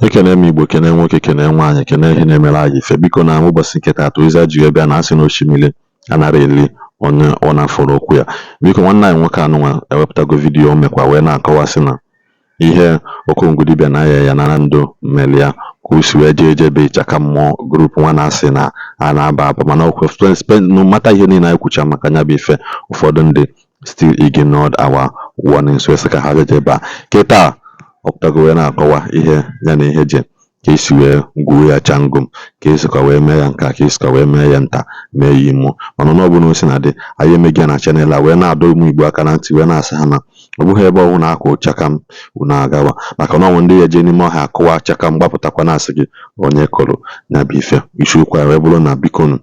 Ekene m Igbo, kene nwoke, kene nwaanyị, kene ihe na-emere anyị ife. Biko, na ụbọchị nke taata, ozi a ji wee bịa na asị na osimiri anara eli onye ọ na-afọrọ okwu ya. Biko, nwanne anyị nwoke anụnwa ewepụtago video o mekwa wee na-akọwasị na ihe Okongwu dibịa na-aya ya na ndụ mmeli ya ka o si wee jee jebe ịchaka mmụọ group nwa na-asị na a na-aba aba, mana no mata ihe niile anyị kwucha maka ya bụ ife, ụfọdụ ndị still ignored our warnings wee sị ka ha jeje ebe a. Kịta ọ pụtago wee na-akọwa ihe ya na ihe je ka esi wee gwuo ya changom, ka esikwa wee mee ya nka, ka esikwa wee mee ya nta, mee ya imo. Mana ọbụla o si na dị, anyị emeghị ya na channel a wee na-adọ ụmụ Igbo aka na ntị, wee na-asị ha na ọ bụghị ebe ọbụla akụ chakam unu agawa, maka na ọnwụ ndị ya jee n'ime ọhịa akụwa chakam gbapụtakwa na-asị gị onye kụrụ ya bụ ife. Isiokwu a wee bụrụ na bikonu,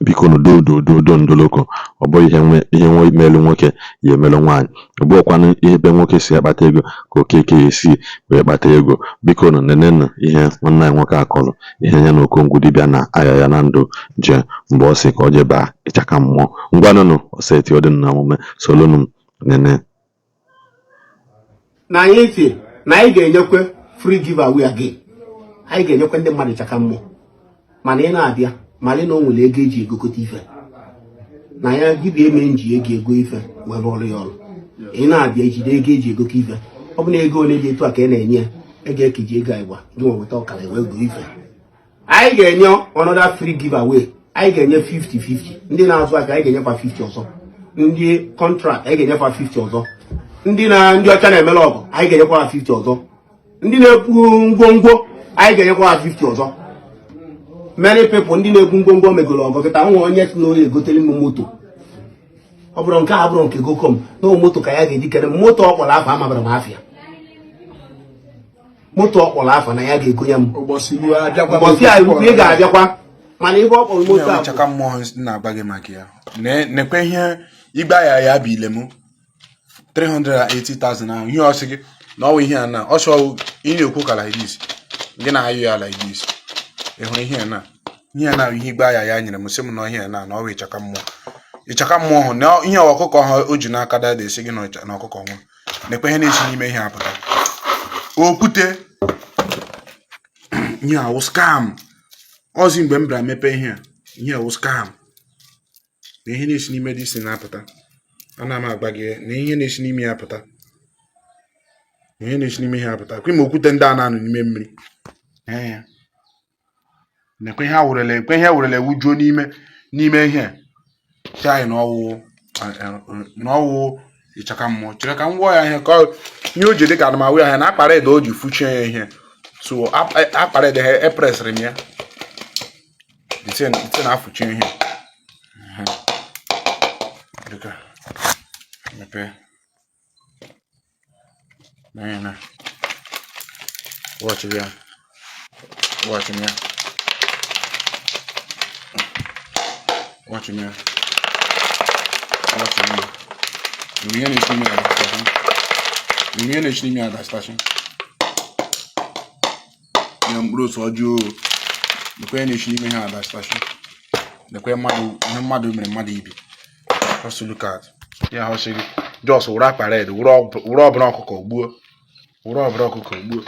bikonu, dodododo ndoloko, ọ bụghị ihe nwe ihe nwe melu nwoke ya emelụ nwaanyị, ọ bụghịkwanụ ihe ebe nwoke si akpata ego ka Okeke ya esi wee kpata ego. Bikonu, nenenụ ihe nwanne anyị nwoke akọrọ, ihe ya na Okongwu dibịa na aya ya na ndụ jee mgbe ọ sị ka ọ jebe ịchaka mmụọ. Ngwanụnụ, ọseti ọ dị na omume, solonu m nene. Na anyị si na anyị ga-enyekwe free giveaway again. Anyị ga-enyekwe ndị mmadụ ịchaka mmụọ, mana ị na-abịa mara na o nwere ego eji egokọta ife na ya. Dibịa eme nji ego ego ife wee rụọrọ ya ọrụ. Ị na-abịa, ejide ego eji egokọ ife. Ọ bụ na ego ole dị etu a ka ị na-enye ya, ego ekeji ego anyị gwa gị nwe weta ọkara wee goo ife. Anyị ga-enye another free giveaway. Anyị ga-enye 50 50. Ndị na-azụ aka, anyị ga-enyekwa 50 ọzọ. Ndị contract, anyị ga-enyekwa 50 ọzọ. Ndị na ndị ọcha na-emere ọgụ, anyị ga-enyekwa ha 50 ọzọ. Ndị na-ebu ngwongwo, anyị ga-enyekwa ha 50 ọzọ. Many people ndị na-ebu ngwongwo megoro ọgụ kịta nwa onye si na onye egotere m moto. Ọ bụrụ nke a bụrụ nke gokom na moto ka ya ga-eji kere m moto. Ọ kpọrọ afọ, amabara m afịa moto ọ kpọrọ afọ na ya ga-egonye m. Ụbọchị ruo, abịakwa. Ụbọchị a rukwu, ị ga-abịakwa, mana ebe ọ kpọrọ moto a bụ Ịchaka mmụọ na-agba gị maka ya. Nekwe ihe igba ya ya bụ ile m 380,000 ahụ, ihe ọ sị gị na ọwụ ihe a na ọ chọọ ị na-ekwu ka like this, gị na-ayụ ya like this. Ị hụrụ ihe a na ihe a na ihe igba ya ya nyere m, sị m na ihe a na ọwụ ịchaka mmụọ, ịchaka mmụọ hụ na ihe ọkụkọ ha o ji n'aka dada esi gị na ọkụkọ nwụrụ. Nekwe ihe na-esi n'ime ihe apụta, okwute. Ihe awụ scam ọzi. Mgbe m bịara mepee ihe a, ihe awụ scam na ihe na-esi n'ime dị isi na-apụta. Ana m agba gị na ihe na-esi n'ime ya apụta, na ihe na-esi n'ime ihe apụta kwa ma okwute ndị a na-anọ n'ime mmiri. Ee, ya nekwe ihe awụrụla, ekwe ihe awụrụla ewujuo n'ime ihe si anyị na ọwụ ịchaka mmụọ. Chere ka m gwọọ ya ihe ka ihe o ji dị ka anụmawụ ya na akpara ede o ji fuchie ya ihe. So akpara ede ha epresịrị m ya the na-afụchi ihe. Dịka mepee na na watch ya, watch ya, watch ya, watch ya. Ihe na-esi n'ime adasitachi, ihe na-esi n'ime adasitachi ya mkpụrụ ose ọjọọ. Lekwe ihe na-esi n'ime ha adasitachi. Lekwe mmadụ, ihe mmadụ mere mmadụ ibe. Just look at ya. Ha sị gị just wụrụ akpa red, wụrụ ọbụla ọkụkọ gbuo, wụrụ ọbụla ọkụkọ gbuo.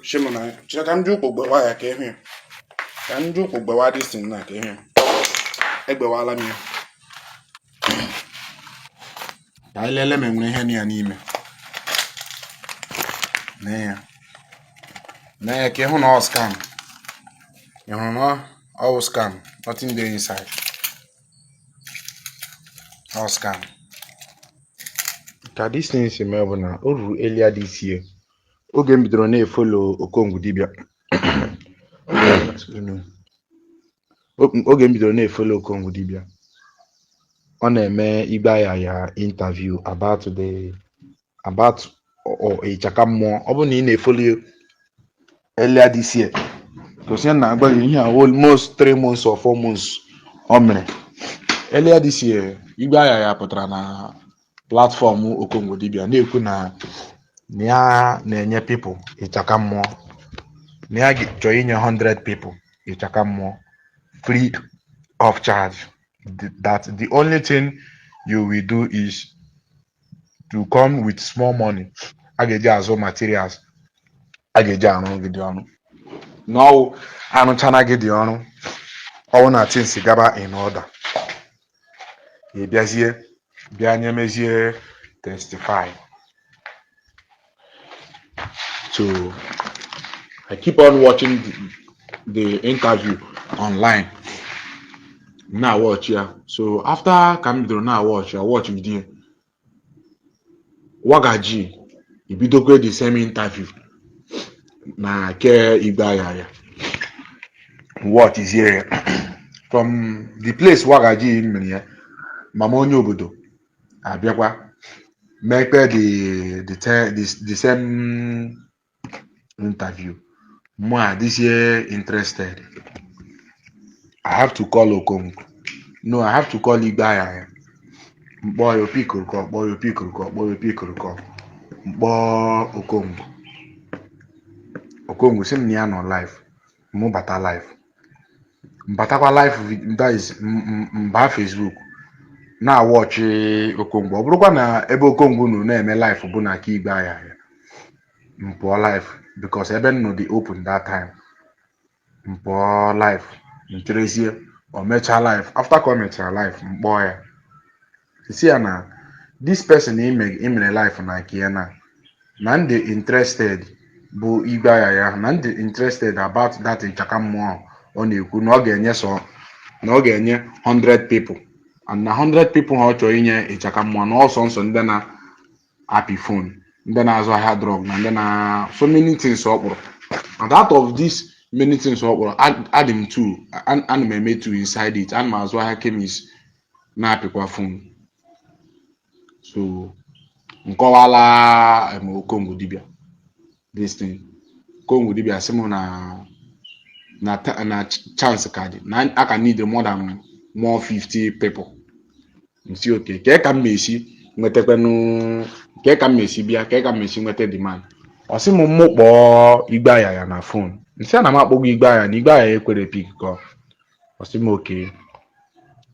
Sị m na chere ka m ji ụkwụ gbewa ya ka ịhụ ya, ka m ji ụkwụ gbewa this thing na ka ịhụ ya. Egbewala m ya ka anyị lele ma enwere ihe na ya n'ime. Nee ya, nee ya ka ịhụ na ọ scam. Ị hụrụ na ọ wụ scam? Nothing there inside. Ọ scam. Ka this thing si mee bụ na o ruru earlier this year, oge m bidoro na-efollow Okongwu dibịa. Excuse me. Oge m bidoro na-efollow Okongwu dibịa, ọ na-eme igbe ya ya interview about ịchaka mmụọ. Ọ bụrụ na ị na-efollow earlier this year, gosi na agba gị ihe a almost 3 months or 4 months o mere earlier this year, igbe aya ya pụtara na platform Okongwu dibịa na-ekwu na ya na-enye people ịchaka mmụọ, na ya chọrọ inye 100 people ịchaka mmụọ free of charge, that the only thing you will do is to come with small money a ga-eji azụ materials. A ga-eji arụ gị dị ọrụ na ọwụ arụchana gị dị ọrụ, ọwụ na things gaba in order, ị bịazie bịa nyemezie testify. So I keep on watching the interview online, na watch ya. So after ka m bidoro na watch ya, watch video Wagaji ebidokwe the same interview na ke Igwe Ayaya, watchzie ya from the place Wagaji mere ya. Mama onye obodo abịakwa mekpe the same interview. Mụ adịzie interested. I have to call Okonkwo, no, I have to call Igwe Ayaya. Mkpọ ya, opikoro ka ọkpọ ya, opikoro ka ọkpọ ya, opikoro ka mkpọ Okongwu. Okongwu sị m na ya nọ live. Mụ bata live, mbatakwa live, that is mba Facebook na-awatchị Okongwu. Ọ bụrụkwa na ebe Okongwu nọ na-eme live bụ na aka Igwe Ayaya, m pụọ live because ebe m nọ dị open that time. M pụọ live, m cherezie o mechaa live. After ka o mechara live, m kpọọ ya, si ya na this person imere live na nke ya na ndị interested bụ Igwe Ayaya, na ndị interested about that nchaka mmụọ ọ na-ekwu na ọ ga-enye, sọ na ọ ga-enye 100 people, and na 100 people ha ọ chọrọ inye ịchaka mmụọ na ọsọ nsọ ndị na-apị phone, ndị na-azụ ahịa drug, na ndị na so many things ọ kpụrụ. And out of these many things ọ kpụrụ, adị m two, ana m eme two inside it. Ana m azụ ahịa chemist, na-apịkwa phone. So nkọwala em Okongwu dibịa this thing. Okongwu dibịa sị m na chance ka dị, na I can need more than more 50 people. Nsi oke kee ka m ma-esi nwetakwanụ, kee ka m ma-esi bịa, kee ka m ma-esi nweta demand. Ọ sị m mụ kpọọ Igwe Ayaya na phone. Nsị a na m akpọgo Igwe Ayaya na Igwe Ayaya ekwere pick call. Ọ sị m oke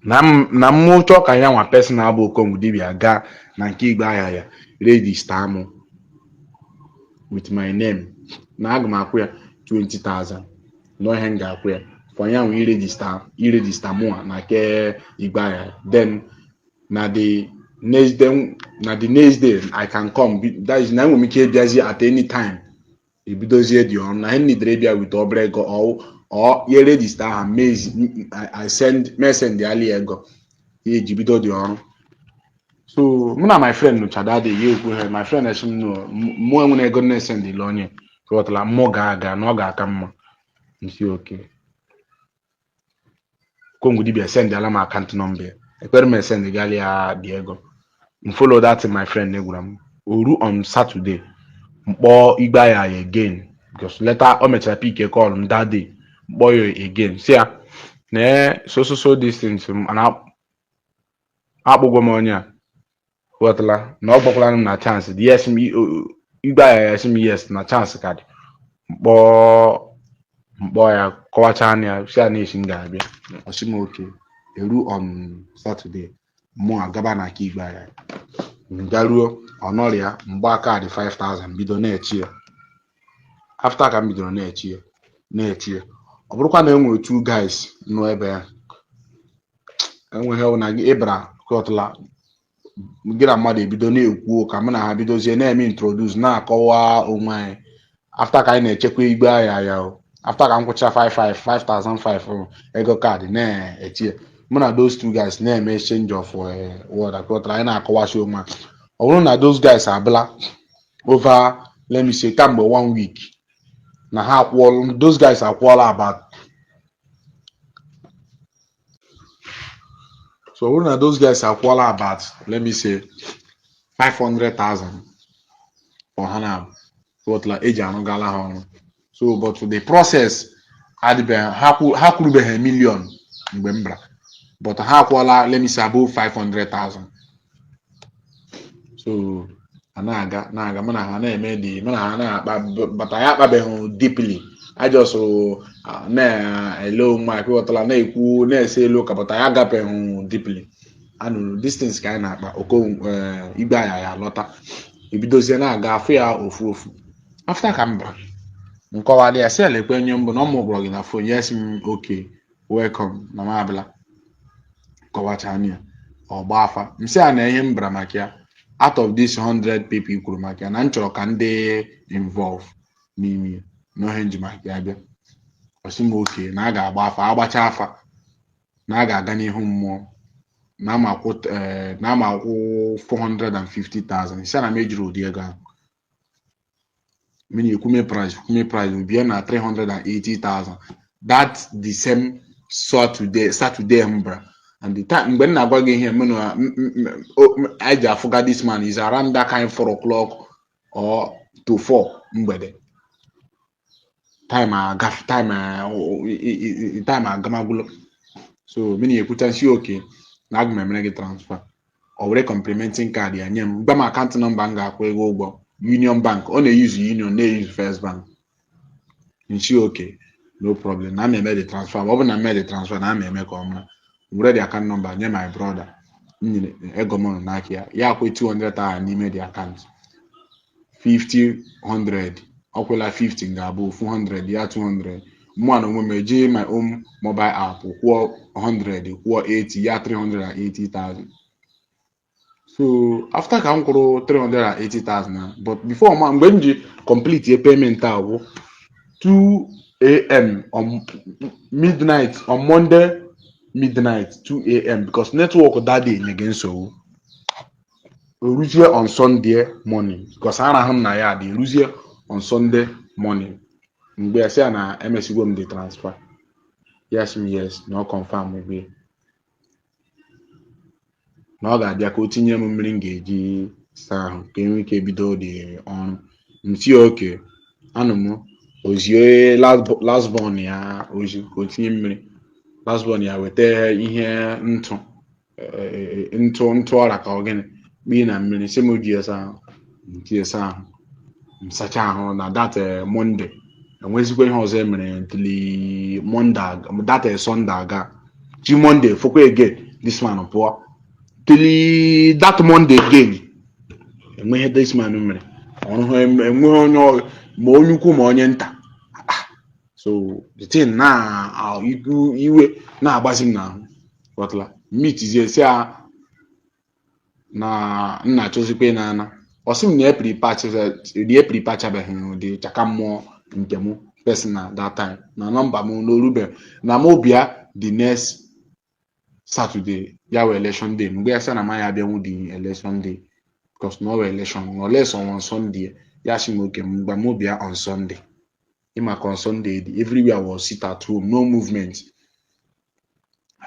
na m na mụ chọọ ka ya nwa personal bụ Okongwu dibịa gaa na nke Igwe Ayaya register mụ with my name, na aga m akwụ ya 20,000 na ihe m ga-akwụ ya for ya nwe iregister mụnwa na ke Igwe Ayaya. Then na the next day, na the next day I can come, that is na enwere m ike ịbịazi at any time ebidozie dị ọrụ, na ihe nidere ịbịa with obere ego ọ ya register aha mezi I send me send ali ego ya eji bido dị ọrụ. So mụ na my friend nụcha that day, ya ekwu ha my friend esi m no, mụ enwere ego na-esendịla onye ghọtara mụ ga-aga na ọ ga-aka mma. Nsi oke Okongwu dibịa sendịala m account number ya, ekpere m esendịgala ya dị ego. M follow that thing my friend gwara m. Oru on Saturday, mkpọọ Igwe Ayaya again because later o mechara pick call m that day. Mkpọọ ya again, si ya na so so so distance na akpụgwọ m onye a ghọtala na ọ gbakwara m na chance dị. Yes, m Igwe Ayaya sị m yes, na chance ka dị. Mkpọọ mkpọọ ya, kọwachaa ya, si ya na esi m ga-abịa. Ọ sị m oke. Eru on Saturday, mụ agaba na nke Igwe Ayaya. M garuo, ọ nọrọ ya. Mgba kaadị 5000, bido na-echi ya. After ka m bidoro na-echi ya, na-echi ya, ọ bụrụkwa na e nwere two guys nọ ebe ya enweghị na ịbara kọtụla gị na mmadụ ebido na-ekwu ka mụ na ha bidozie na-eme introduce, na-akọwa onwe anyị. After ka anyị na-echekwa Igwe Ayaya o, after ka m kwụcha 55 5005 ego kaadị na-etie, mụ na those two guys na-eme exchange of word, akọtara anyị na-akọwasị onwe anyị. Ọ bụrụ na those guys abụla over, let me say, kamgbe one week na ha akwụọla, those guys akwụọla about. So ọ bụrụ na those guys akwụọla about, let me say, 500,000 for ha na ghọtala eji arụgala ha ọrụ. So but the process adịbeghị, ha kwurubeghị million mgbe m bara, but ha akwụọla, let me say, above 500,000. So a na-aga na-aga, mụ na ha na-eme dị, mụ na ha na-akpa, but anyị akpabeghị deeply. I just na-ele onwe anyị, ghọtala, na-ekwu, na-ese elu ụka, but anyị agabeghị deeply. Anụrụ distance ka anyị na-akpa. Oko Igwe Ayaya alọta, ebidozie na-aga afụ ya ofu ofu. After ka m bara Nkọwalị ya, sị ya lekwe onye mbụ na ọ mụgwọrọ gị na phone ya. Sị m, "Okay, welcome," na m abịala. Kọwachaa ya, ọ gba afa. M sị ya na ihe m bara maka ya, out of this 100 people i kwuru maka ya, na m chọrọ ka ndị involve n'ime ya, na ohe nji maka ya bịa. Ọ sị m okay, na a ga-agba afa, agbacha afa, na a ga-aga n'ihu mmụọ, na ama akwụ na ama akwụ 450,000. Sị na m ejiri ụdị ego ahụ. Mini ekwume price, kwume price, bịa na 380,000. That the same Saturday m bịara, and the time mgbe m na-agwa gị ihe mụ na anyị ji afụga this man is around that kind 4 o'clock or to 4 mgbede. Time agafe, time agamagwụlo. So mini ekwuchasị, okay, na aga m emere gị transfer. Ọ were complimenting card ya nye m, gwa m account number m ga-akwụ ego ụgwọ, Union Bank. Ọ na-eyuzu Union, na-eyuzu First Bank. Nchi, okay, no problem, na m eme the transfer. Ọ bụ na m mee the transfer, na m eme ka ọ mara. Were the account number nye my brother. M nyere ego m nọ n'aka ya, ya kwe 200,000 n'ime the account, 50 100, ọ kwụla 50, ga-abụ 400 ya 200. Mụ na onwe m eji my own mobile app kwụọ 100, kwụọ 80 ya, 380,000. So after ka m kwụrụ 380,000 na, but before ma mgbe m ji complete payment a bụ 2 a.m. on midnight, on Monday midnight, 2 a.m., because network that day nye gị nsogbu. Eruzie on Sunday morning, because arahụ m na ya dị, eruzie on Sunday morning, mgbe ya sị ya na emesigo m the transfer, yes m, yes, na ọ confirm ebe na ọ ga-abịa ka o tinye m mmiri m ga-eji saa ahụ, ka enwee ike bido dị ọrụ. M si okay, anụ m ozie last born ya ozi ka o tinye mmiri. Last born ya weta ihe ntụ, ntụ ntụ ọra ka ọ gịnị kpii na mmiri, sị m ji esa ahụ. M ji esa ahụ, m sacha ahụ na that Monday. Enwezikwa ihe ọzọ emere until Monday that Sunday aga chi Monday fokwa again. This man pụọ till that Monday again. Enwe ihe this man mere ọrụ, enweghị onye ma onye ukwu ma onye nta. So the thing na iwe na-agbazi m n'ahụ. Ghọtala meetizie, si ya na nna achọzikwa ịna ana. Ọ sị m na ya pripachabeghị ụdị chaka mmụọ nke mụ personal that time, na nọmba m n'orube, na mụ bịa the next Saturday ya wee election day. Mgbe ya sị na ma ya abịanwu the election day, because na ọ wee election unless on Sunday. Ya sị m okay, mgbe mụ bịa on Sunday, ịma ka on Sunday dị, everywhere was sit at home, no movement.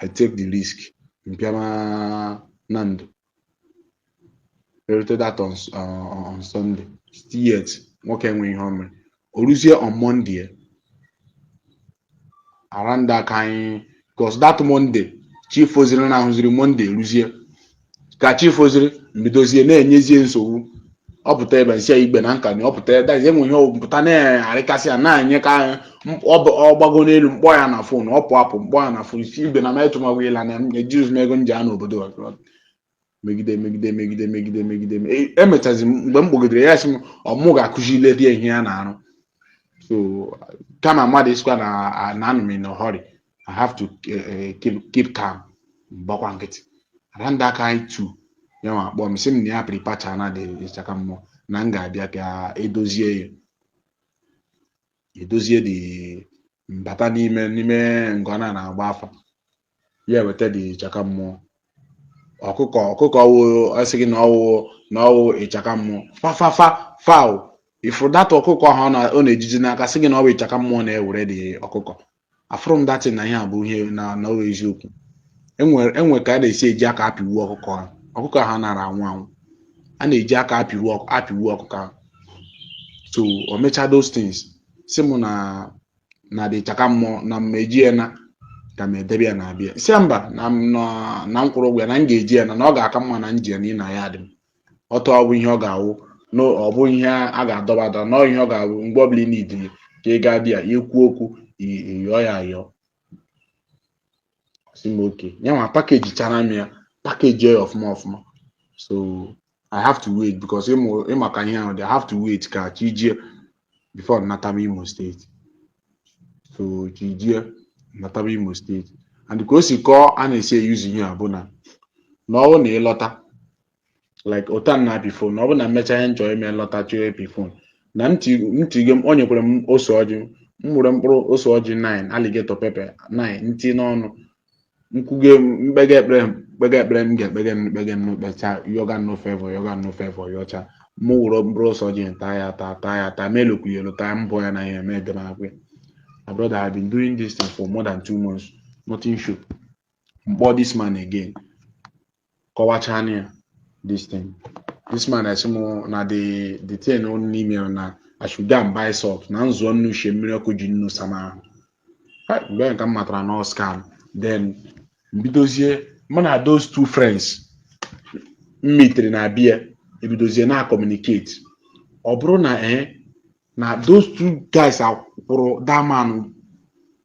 I take the risk, mpịama na ndụ erute that on Sunday. Still yet, nwoke enwe ihe o mere. O ruzie on Monday around that kind, because that Monday chief oziri na ahụziri Monday ruzie ka chief oziri mbidozie na-enyezie nsogbu. Ọ pụta ebe nsị ya igbe na nka na ọ pụta ebe enwe ihe pụta na-arịkasị ya na-anye ka ọ gbago n'elu. Mkpọ ya na phone, ọ pụ apụ, mkpọ ya na phone, isi igbe na metụmagwa ịla na ejighị m ego m ji a n'obodo. Megide, megide, megide, megide, megide, emechazi m. Mgbe m kpọgidere ya, sị m ọ mụ ga-akụzile ya ihe ya na-arụ. So kama mmadụ isikwa na na anụ m in a hurry, I have to keep calm, gbakwa nkịtị. Around that kind two, ya nwa akpọ m, sị m na ya prịpacha na dị ịchaka mmụọ, na m ga-abịa ka edozie ya, edozie dị mbata n'ime ngọna na-agba afa. Ya eweta dị ịchaka mmụọ, ọkụkọ, ọkụkọ ọwụ. Ọsị gị na ọwụ na ọwụ ịchaka mmụọ, fa fa fa fowl ifuru data ọkụkọ ahụ ọ na-ejiji n'aka, sị gị na ọ bụ ịchaka mmụọ na-ewere dị ọkụkọ. Afụrụ m datin na ihe a bụ ihe na ọ bụ eziokwu. Enwe ka a na-esi eji aka apịwu ọkụkọ ahụ. Ọkụkọ ahụ nara anwụ anwụ, a na-eji aka apịwu ọkụkọ ahụ. So o mechaa those things, sị m na dị ịchaka mmụọ na m eji ya na ka m edebe ya na-abịa. Si ya mba, na m na m kwụrụ ụgwọ ya, na m ga-eji ya na ọ ga-aka mma na m ji ya na ị na ya dị m ọtọ. Ọ bụ ihe ọ ga-awụ na ọ bụ ihe a ga-adọba adọba, na ọ ihe ọ ga-awụ mgbe ọbụla ị nidiri ka ị gaa dị ya ikwu okwu, ịyọọ ya ayọ. Sị m okay, ya nwa package chara m ya, package ya ọfụma ọfụma. So I have to wait because ịmụ ịmaka ihe ahụ dị, I have to wait ka chi jie. Before nataba Imo Steeti. So chijie nataba Imo Steeti, and ka o si kọọ a na-esi eyuzu ihe a bụ na ọ bụrụ na ị lọta like ụta m na-apị phone, na ọ bụrụ na mmecha ihe m chọrọ ime, lọta chọọ ịpị phone na m tigo m, o nyekwara m ose ọjị, m were mkpụrụ ose ọjị 9, alligator pepper 9, ntị n'ọnụ, nkwuge mkpega ekpere, mkpega ekpere m ga-ekpege m mkpege m n'ukpecha yoga no favor, yoga no favor, yọcha mụ were mkpụrụ ose ọjị taa ya, taa taa ya, taa melokwu ya elu, taa mbọ ya na ihe mee edebe akwụ. My brother, I have been doing this thing for more than 2 months, nothing show. Mkpọ this man again, kọwachaa ya this thing. This man asị m na the thing nọ n'ime ya, na I should go and buy salt, na nzụọ nnu shie mmiri ọkụ ji nnu sama ahụ. Hai, mgbe nke m matara na ọ scam. Then mbidozie mụ na those two friends m metere na bia ebidozie na communicate. Ọ bụrụ na na those two guys akwụrụ that man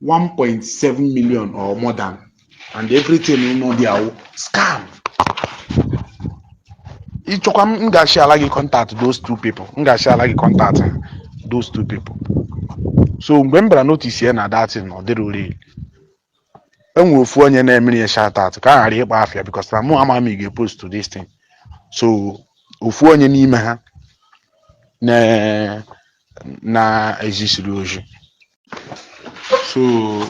1.7 million or more than, and everything nọ there wụ scam. Ịchọkwa m ga-achị ala gị contact those two people, m ga-achị ala gị contact ha, those two people. So mgbe m bịara notice ya na that thing ọ dịrị real, enwere ofu onye na-emere ya shout out ka a ghara ịkpa afịa, because na mụ ama m ị ga-epost to this thing. So ofu onye n'ime ha na na-ezisiri ozi. So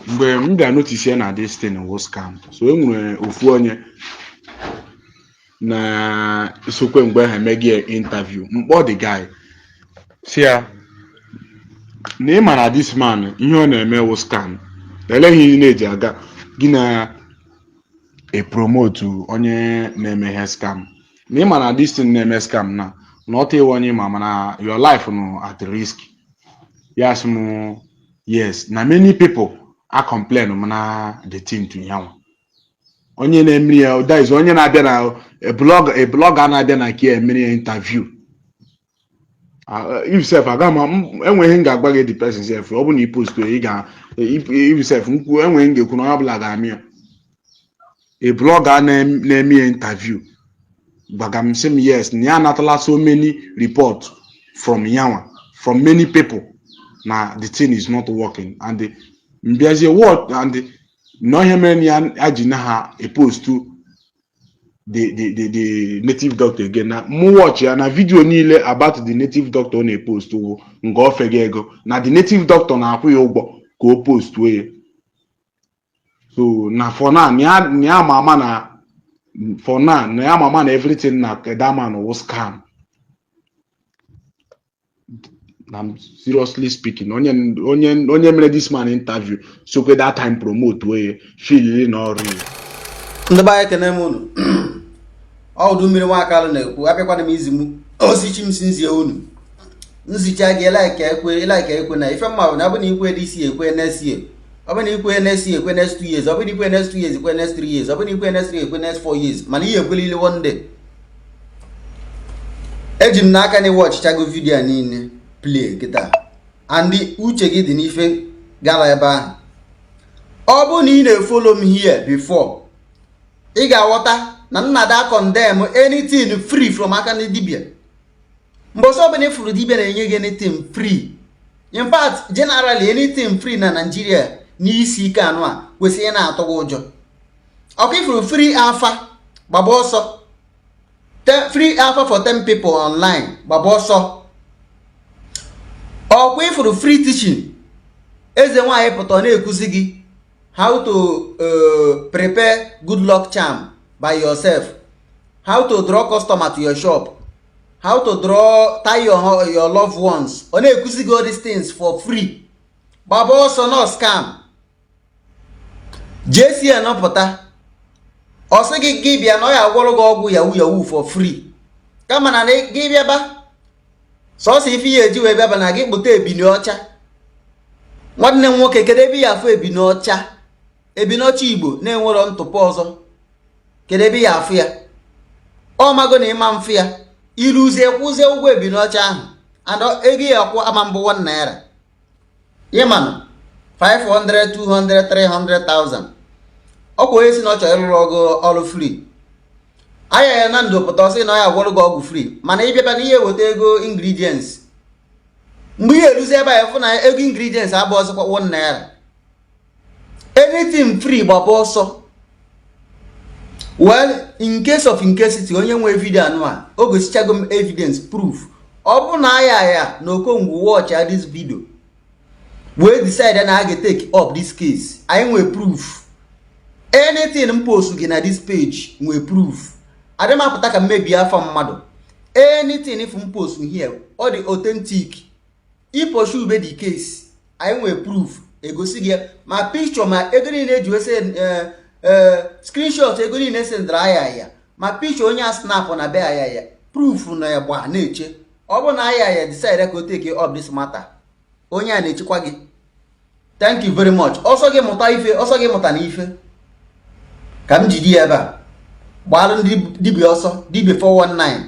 mgbe m bịara notice ya na this thing was scam, so e nwere ofu onye na sokwe mgbe ha emeghị ya interview, mkpọ the guy si ya na ị ma na this man ihe ọ na-eme wụ scam, eleghị ihe na-eji aga gị na e-promote onye na-eme ihe scam, na ị ma na this thing na-eme scam, na ọ tịwa onye ma mana your life nọ at risk. Ya sị m yes, na many people a complain m na the thing to ya nwa onye na-emeri ya, that is onye na-abịa na a blog, a blogger na-abịa na nke ya emeri ya interview. If sef aga m enweghị m ga-agba gị the person sef, ọ bụ na ị post ị ga if sef nkwu enweghị m ga-ekwu na onye ọbụla ga-amị ya. A blogger na-eme ya interview gbaga m sị m yes, na ya anatala so many report from yanwa, from many people, na the thing is not working, and the mbịazie what and the na ihe mere na ya ji na ha epostu the native doctor again, na mụ watch ya na video niile about the native doctor ọ na-epost wụ nke o fega ego, na the native doctor na-akwụ ya ụgwọ ka o postuo ya. So na for now, na ya ma ama na for now na ya ma ama na everything na that man wụ scam. Na seriously speaking, onye mere this man interview sokwe that time promote oye feel na ọrụ ya. Ndị be anyị, ekene m unu. Ọ udu mmiri nwakalụ na-ekwu. Abịakwana m izi m ozi chi m si nzie unu nzicha gị. Like ekwe, like ekwe na ife mma bụ na ọ bụ na ikwe dị isi ekwe next year, ọ bụ na ikwe next year ekwe next 2 years, ọ bụ na ikwe next 2 years ekwe next 3 years, ọ bụ na ikwe next 3 ekwe next 4 years, mana ihe ekwelile one day. Eji m n'aka na iwe ọchịchago video a niile play kịta, and uche gị dị n'ife gara ebe ahụ. Ọ bụ na ị na-efollow m here before, ị ga-aghọta na nnada condemn anything free from aka ndị dibịa. Mbọsị ọbụla ịfụrụ dibịa na-enye gị anything free, in fact generally anything free na Nigeria n'isi ike anụ a kwesịrị ị na-atụ gị ụjọ. Ọkwa ifuru free afa, gbaba ọsọ. Free afa for 10 people online, gbaba ọsọ. Ọkwa ifuru free teaching, eze nwaanyị pụta ọ na-ekuzi gị how to prepare good luck charm by yourself, how to draw customer to your shop, how to draw tie your loved ones, ọ na-ekuzi gị all these things for free, gbaba ọsọ, no scam. JCN pụta ọ sị gị gị bịa na ọ ya agwọrọ gị ọgwụ yahoo yahoo for free, kama na gị bịaba sọsọ ife ya eji wee bịaba na gị kpụta ebini ọcha. Nwanne m nwoke, kedu ebe ya afụ ebini ọcha? Ebini ọcha Igbo na-enwerọ ntụpọ ọzọ, kedu ebe ya afụ ya? Ọ mago na ịma mfụ ya, iruzie kwụzie ụgwọ ebini ọcha ahụ, and ego ya akwụ ama mbụ 1 naira, ịmanụ 500, 200, 300,000. Ọkwa onye si na ọ chọrọ ịrụrụ ọgụ ọrụ free anya ya na ndụ pụta ọsị na ọ ya agwọrọ gị ọgwụ free, mana ịbịaba na ihe eweta ego ingredients. Mgbe ihe eruzi ebe a, fụ na ego ingredients abụ ọzọkwa ₦1. Anything free, gbaba ọsọ. Well, in case of Nkesiti, onye nwe video anụ a, o gosichago m evidence, proof. Ọ bụ na aya ya na Okongwu watch this video wee decide na a ga-take up this case, anyị nwee proof. Anything m post gị na this page nwee proof. Adị m apụta ka m mebie afọ mmadụ. Anything if m post here, ọ dị authentic. I pursue the case, anyị nwee proof, egosi gị ma picture, ma ego niile eji wese screenshot, ego niile sendara aya ya, ma picture onye a snap na be aya ya. Proof na ya gba na-eche. Ọ bụ na aya ya decide ka o take up this matter, onye a na-echekwa gị. Thank you very much. Ọsọ gị mụta ife, ọsọ gị mụta na ife ka m jide ya ebe a. Gbalụ ndị dibịa ọsọ, dibịa 419.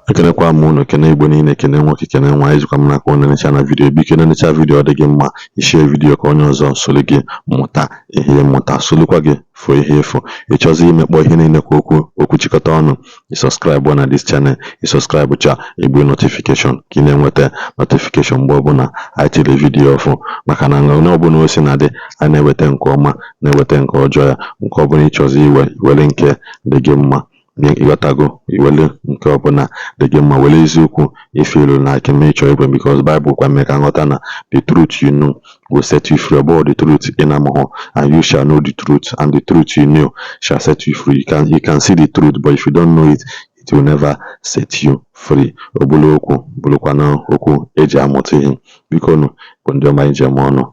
Ekenekwa m unu, kene Igbo niile, kene nwoke, kene nwaanyị. Ejikwa m n'aka unu necha na video. Biko, nenecha video, ọ dị gị mma, ishare video ka onye ọzọ soro gị mụta ihe mmụta, solukwa gị fụ ihe efu. Ịchọzi imekpọ ihe niile ka okwu okwu chịkọta ọnụ, ị subscribe na this channel. Ị subscribe cha, igbe notification ka ị na-enweta notification mgbe ọbụla anyị tiri video ọfụ, maka na onye ọbụla o si na dị a na-eweta nke ọma, na-eweta nke ọjọọ ya. Nke ọbụla ịchọzi iwe, were nke dị gị mma. Ịghọtago? Iwere nke ọbụla dị gị mma, were eziokwu ife na ike ịchọ igwe, because Bible kwa mee ka nghọta na the truth you know will set you free. Ọ the truth ị na-amụghọ, and you shall know the truth, and the truth you know shall set you free. You can see the truth, but if you don't know it, it will never set you free. Obulu okwu bụrụkwana okwu eji amụta ihe. Biko nụ, bụ ndị ọma, ije m ọnụ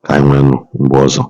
ka anyị nwee nụ mgbe ọzọ.